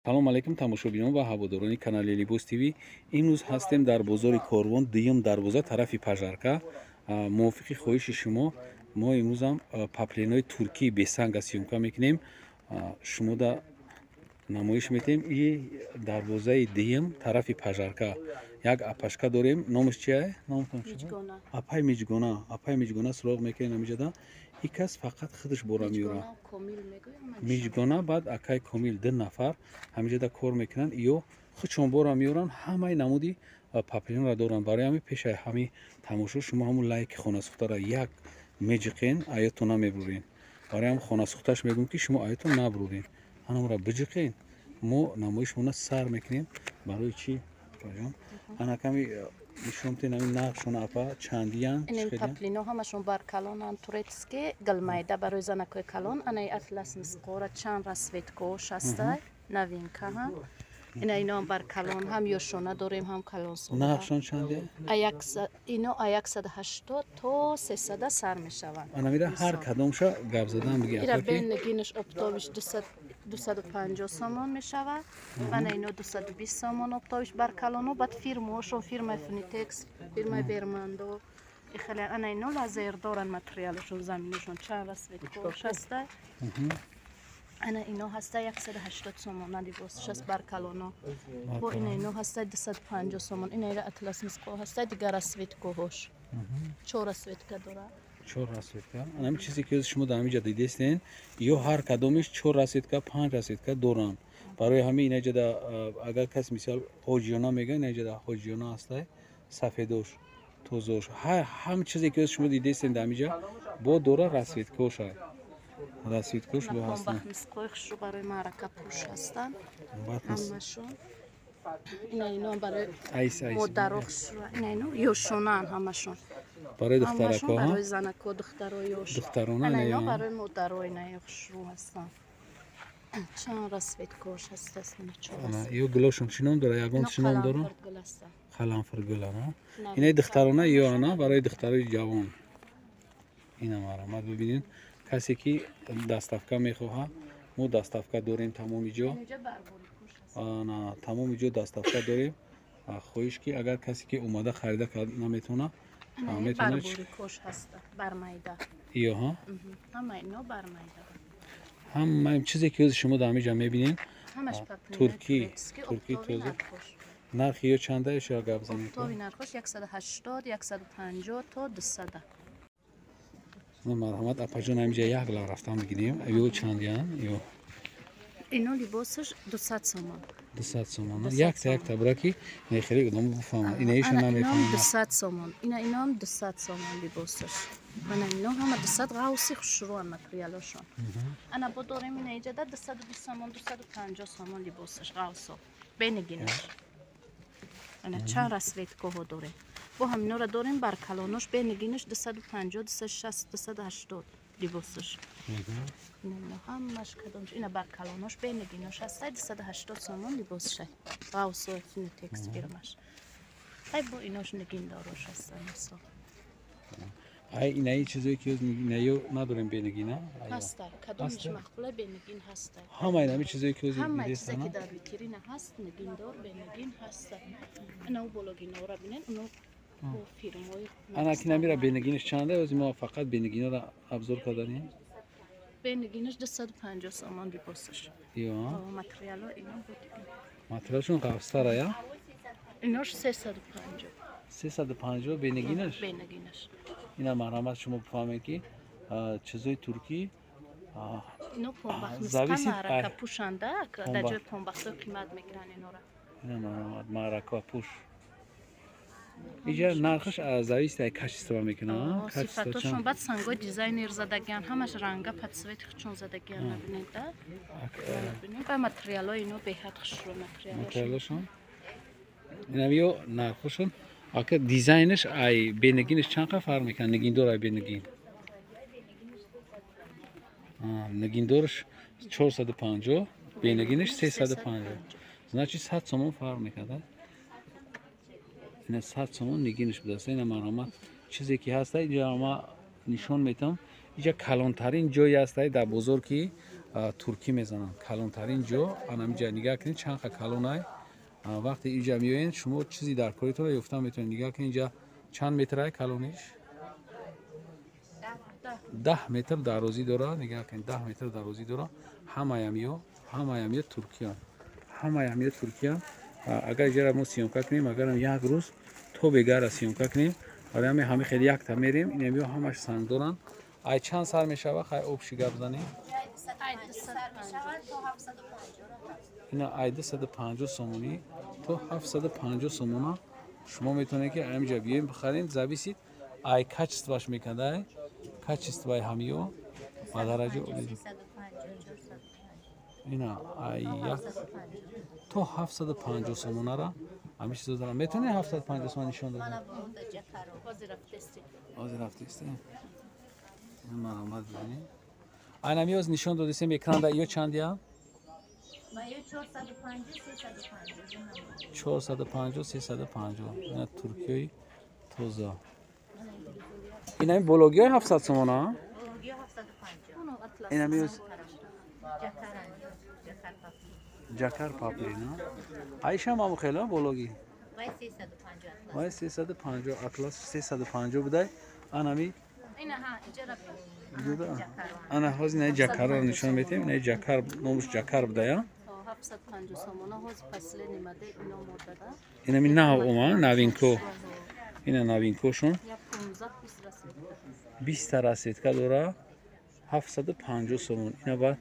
Салом алейкум, тамошобинон ва ҳаводорони канали Либос ТВ. Имрӯз ҳастем дар бозори Корвон, дуюм дарвоза, тарафи Пажарка. Мувофиқи хоҳиши шумо мо имрӯзам паплинои туркии бесанга съёмка мекунем, шумода намоиш метиҳем. И дарвозаи дуюм, тарафи Пажарка, як апашка дорем. Номаш чия? Номатон? Апай Миҷгона. Апай Миҷгона суроғ мекунем ҳамиҷода. И кас фақат худаш бора меёра, Миҷгона, баъд акай Комил, ду нафар ҳамиҷода кор мекунанд. Ё худшон бора меёранд, ҳамаи намуди паплинро доранд. Барои ҳами пешаи ҳами тамошо шумо ҳамун лайки хонасӯхтара як меҷиқен, аётон намебурен. Барои ҳам хонасӯхташ мегӯм, ки шумо аётон набурен, ҳанамро биҷиқен. Мо намоишмона сар мекунем. Барои чӣ, ҷон, ана ками нишон тен ҳамин нархшон, апа, чандиян? Ин паплино ҳамашон баркалонанд, турецкий, гулмайда, барои занакои калон. Анаи атлас мисқора, чанд расцветкош ҳаста, новинка ҳам. Ина иноам баркалон, ҳам ёшона дорем, ҳам калонсола. Нархшон чандия? Ино а 180 то 300 сар мешаванд. Анамира ҳар кадомша гап задан биги. Ира бенагинаш оптовиш 250 сомон мешавад. Ана ино 220 сомон оптовиш баркалоно. Баъд фирмаошон: фирмаи Фунитекс, фирмаи Бермандо ихеле. Ана ино лазер доранд, материалашон, заминашон, чанд расцветкош ҳаста. Ана ино ҳаста 180 сомона, либосш аст, баркалоно. Бо ина ино ҳаста 250 сомон. Ина ира атлас мисқо ҳаста, дигар расцветкоҳош чор расцветка дорад. Чор расцветка. Анами чизе ки шумо дар ҳамиҷа дидестен, ё ҳар кадомиш чор расцветка, панҷ расцветка доранд. Барои ҳамин инаҷада агар кас, мисол, ҳоҷиёна мега, инаҷада ҳоҷиёна ҳаста, сафедош, тозош, ҳам чизе ки шумо дидестен дар ҳамиҷа бо дора расцветкоша, расцветкош бо ҳастанд. Мисқои хушрӯ барои маърака пӯш ҳастанд ҳамашон. Ина ино барои модаро хушрӯ, ина ино ёшонаанд ҳамашон. Барои духтарако? Барои занако, духтаро, ёш. Духтарона. Ана ино барои модаро, ина хушрӯ ҳастанд, чанд расцветкош ҳаст. Ё гулошон чӣ ном дора? Ягон чӣ ном дора? Қаламфир гул. Ана инаи духтарона, ё ана барои духтарои ҷавон. Ина марҳамат, бибинед. Касе ки доставка мехоҳад, мо доставка дорем тамоми ҷо, тамоми ҷо доставка дорем. Хоҳиш ки агар касе ки омада харида наметавона. Ё ҳама чизе ки ҳозир шумо дар ҳамиҷа мебинед, туркӣ, туркӣ, тоза. Нархи ё чанда ё гап занед? Нархош 180, 150 то 200. Марҳамат, апаҷон, ҳамиҷа як лав рафтан бигирем. Ё чандиян ё? Ино либосаш 200 сомон. 200 сомон якта якта бура, ки нехеле одам бифаҳмад, инаиша намефаҳмад. 200 сомон ина, иноам 200 сомон либосаш. Ана ино ҳама 200, ғавси хушрӯан материалошон. Ана бо дорем ина иҷада 220 сомон, 250 сомон либосаш, ғавсо, бенигинаш. Ана чанд расцветкоҳо дорем. Бо ҳаминора дорем баркалонош, бенигинаш 250, 260, 280 либосаш. Ҳамаш кадомш ина баркалонош, бенигинош ҳаста, 280 сомон либосша, ғавсо, Финитекс фирмаш. Ай бо инош нигиндорош ҳастан, мисол. Ай инаи чизое ки инаё надорем бенигина? Ҳаста, кадомиш мақбула, бенигин ҳаста. Ҳама инами чизое ки ҳама чизе ки дар витрина ҳаст, нигиндор, бенигин ҳаста. Ина бологинора бинен, уно. Ана ки намира бенигинаш чанда? Ози мо фақат бенигинора обзор карданем. Бенигинаш 250 сомон либосаш. Ё материало ино. Материалшон ғафстара я? Инош 350. 350 бенигинаш? Бенигинаш. Ина марҳамат, шумо бифаҳмед, ки чизои туркӣ. Ино помбахт маърака пӯшанда, дар ҷои помбахтҳо қимат мегиранд инора. Ина марҳамат, маърака пӯш. Иҷа нархаш зависит ай качество мекунад. Сифатошон, баъд сангои дизайнер задагиан, ҳамаш ранга под цвет хучон задагиан, набинед да, ба материалҳои ино беҳад хушрӯ. Материалошон инам ё нархошон. Ака, дизайнаш ай бенигинаш чанд қа фарқ мекунад, нигиндор ай бенигин? Нигиндораш 450, бенигинаш 350, значит 100 сомон фарқ мекунад. Ина 100 сомон нигинаш будааст. Ина марҳамат, чизе ки ҳаста, инҷа ма нишон метавам. Инҷа калонтарин ҷое ҳаста дар бозор, ки туркӣ мезананд. Калонтарин ҷо анамиҷа нигоҳ кунед, чанд ха калонай. Вақте инҷа меоед, шумо чизи дар коритонро ёфта метавонед. Нигоҳ кунед, инҷа чанд метрай калониш? 10 метр дарозӣ дора. Нигоҳ кунед, 10 метр дарозӣ дора. Ҳамаям ё туркиян, ҳамаям ё туркиян. Агар иҷара мо съёмка кунем, агарам як рӯз то бегара съёмка кунем, барои ҳамин ҳами хеле якта мерем. Инам ё ҳамаш санг доранд. Ай чанд сар мешава? Хай, общий гап занем. Ина ай 250 сомонӣ то 750 сомона шумо метавонед, ки ҳаминҷа биёем, бихарем. Зависит ай качестваш мекунад, ай качествои ҳамиё ба дараҷа. Ина ай як то 750 сомонара ҳамин чизо дорам. Метавонед 750 сомона нишон додем? Ҳозир рафтесте. Марҳамат, бибинед, айнам ёз нишон додесем экранда. Ё чандия? 450, 350. Ина туркиёи тоза. Инами бологиҳои 700 сомона. Инами ҷакар паплина. Айшам ҳаму хела бологӣ вай 350, атлас 350 будай. Анами ана ҳозир инаи ҷакарро нишон метиҳем. Инаи ҷакар, номаш ҷакар будая. Инами нав ома, новинко. Ина новинкошон 20-та расцветка дора, 750 сомон. Ина баъд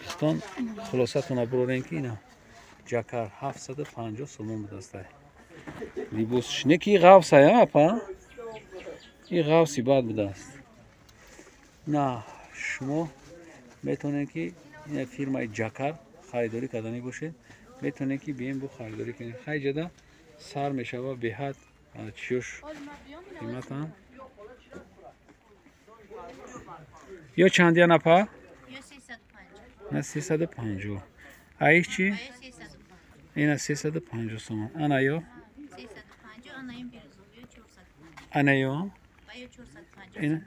дӯстон, хулосатона бурорем, ки ина ҷакар 750 сомон будастай либосш. Не ки ғафсая, апа, и ғафси бад будааст. На, шумо метавонед, ки ина фирмаи ҷакар харидорӣ карданӣ бошед, метавонед, ки бием, бо харидорӣ кунед. Хайҷада сар мешава, беҳад чиёш қиматам. Ё чандия, напа? На, 350. Аиш чи? Ина 350 сомон. Ана ё? Ана ё? Ина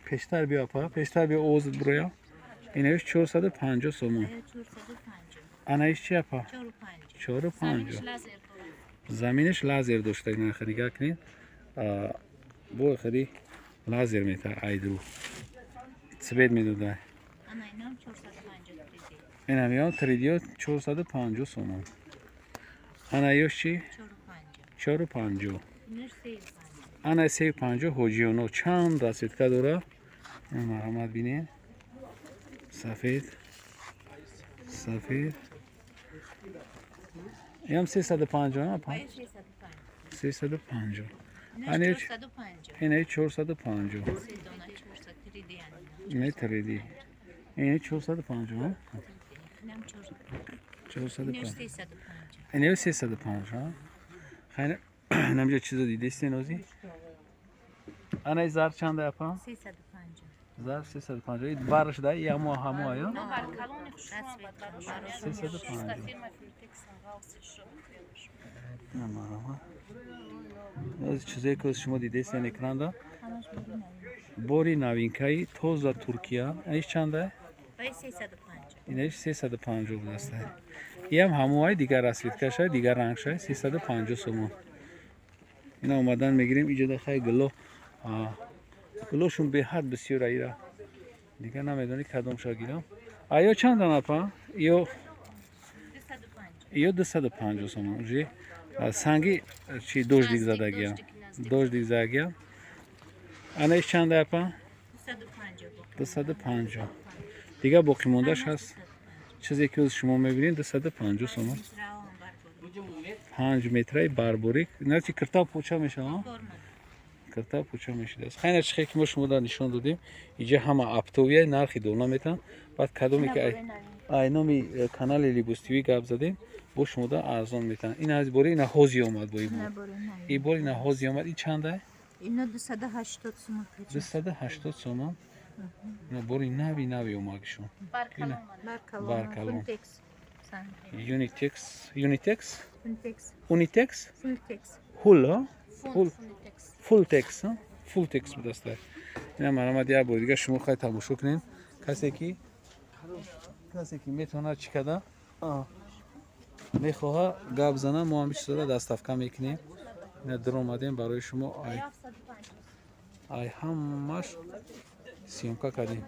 пештар биё, апа, пештар биё, овозат буроя. Инаиш 450 сомон. Анаиш чи, апа? 450. Заминаш лазер дошта, нарха нигоҳ кунед. Бо хеле лазер мета, айдру цвет медода. Инам ё 3D 450 сомон. Ана ёш чи? 450. Ана 350. Ҳоҷиёно чанд расцветка дора, марҳамат, бинед. Сафед, сафед. Ям 350, апа? 350. Инаи 450. Инаи 3D. Инаи 450. 450. Инаи 350. Хайр, намҷа чизо дидестен ози? Анаи зар чанда, апа? Зар 350. Бараш да ямо ҳамо аю? 350. Марҳамат. Аз чизое ки шумо дидестен экранда, бори новинкаи тоза Туркия. Аиш чанда? Инаиш 350 будааст. Иам ҳамоай, дигар расцветкашай, дигар рангшай, 350 сомон. Ина омадан мегирем. Иҷода хай гуло, гулошун беҳад бисёр. Аира дигар намедонӣ кадомша гирам. Аё чандан, апа? Ё 250 сомон. Уже санги чи, дождик задагия, дождик задагия. Анаиш чанда, апа? 250. Дигар боқимондааш ҳаст. Чизе ки оз шумо мебинед, 250 сомон. 5 метраи барборик. Начи кирта пуча мешава, кирта пуча мешидааст. Хайна чихе ки мо шумо дар нишон додем, иҷа ҳама оптовия, нархи дона метавон. Баъд кадоме ки ай номи канали Либос ТВ гап задем, бо шумо да арзон метавон. Ин аз бори ина ҳози омад, бо и бори ина ҳози омад. Ин чанда? Ино 280 сомон. 280 сомон. Ина бори нави нави омадшон. Баркалон. Юнитекс, Юнитекс, Унитекс, Хул, Хул, Фултекс, Фултекс будааст. Ина марҳамат, як бор дига шумо хай тамошо кунед. Касе ки Касе ки метавонад, чӣ када мехоҳа, гап зана, мо ҳами чизора доставка мекунем. Ина дуромадем, барои шумо ай ҳамаш съёмка кардем.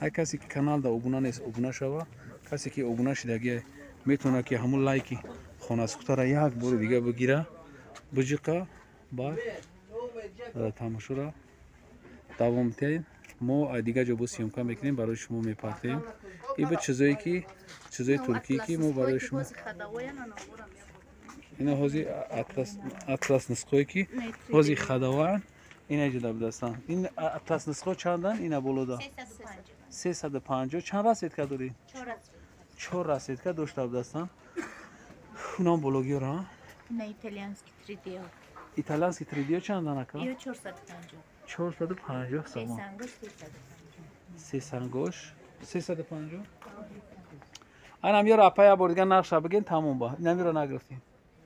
Ҳар касе ки каналда обуна нест, обуна шава. Касе ки обуна шидагия, метавонад ки ҳамун лайки хонасухтара як бори дига бигира, биҷиқа, баъд тамошоро давом диҳем. Мо дигар ҷо бо съёмка мекунем, барои шумо мепартем. И ба чизое ки чизои туркие ки мо барои шумо ина ҳози атлас нисқое ки ҳози хадаваан, ина ҷуда будастанд. Ин атлас нисқо чандан? Ина болода 350. Чанд расцветка дорӣ? Чор расцветка дошта будастанд. Унам бологиёра. На, итальянский 3D. Итальянский 3D чандан, ака? Ё 450. 450 сомон. Се сангош 350. Анам ёро, апа, як бор дига нархша бигин, тамом. Ба инамиро нагирифтем.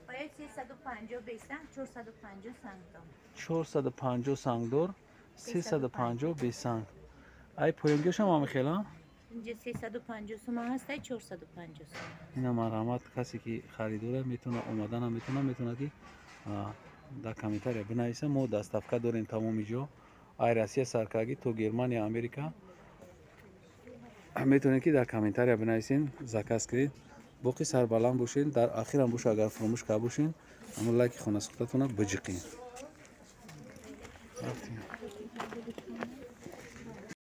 350 бесанг, 450 сангдор. 450 сангдор, 350 бесанг. Ай поёнгиашам ҳами хела? Инҷа 350 сомон ҳаст, 450 сомон. Ина, марҳамат, касе ки харидора, метавона омаданам, метавона ки дар комментария бинависа. Мо доставка дорем тамоми ҷо, ай Россия саркарагӣ то Германия, Америка. Метавонед ки дар комментария бинависен, заказ кунед. Боқӣ сарбаланд бошед. Дар ахирам боша, агар фуромӯш карда бошен, ҳамон лайки хонасохтатона биҷиқед.